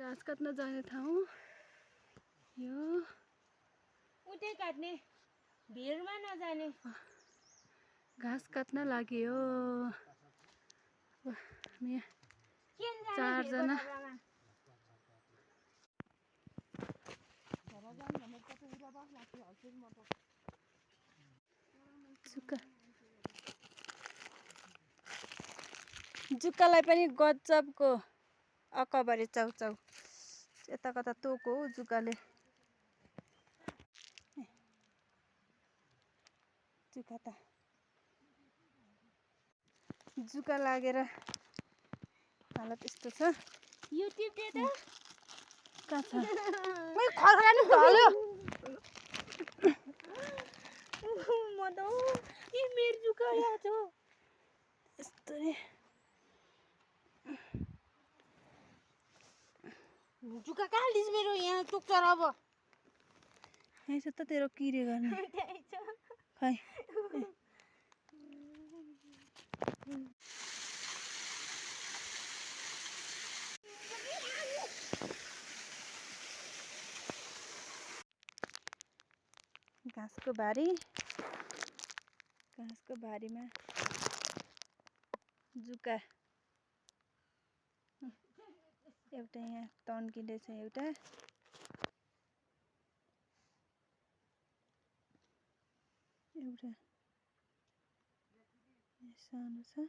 घाँस काट्न जाने ठाउँ यो उतै काट्ने भिरमा नजाने घाँस काट्न लाग्यो यहाँ चारजना जुकालाई पनि गजबको अकबरे चाउचाउ यता कता तोको हो जुकाले जुका त जुका लागेर हालत यस्तो छ युट्युब दे त कहाँ छ मै खर्खानी ढल्यो म त यी मेरो जुका यहाँ छ यस्तो नि जुका कहाँ लिस मेरो यहाँ टोक्छ र अब यही छ त तेरो किरे गर्ने त्यही छ खै घाँसको भारीमा जुका एउटा यहाँ तन्किँदैछ एउटा सानो छ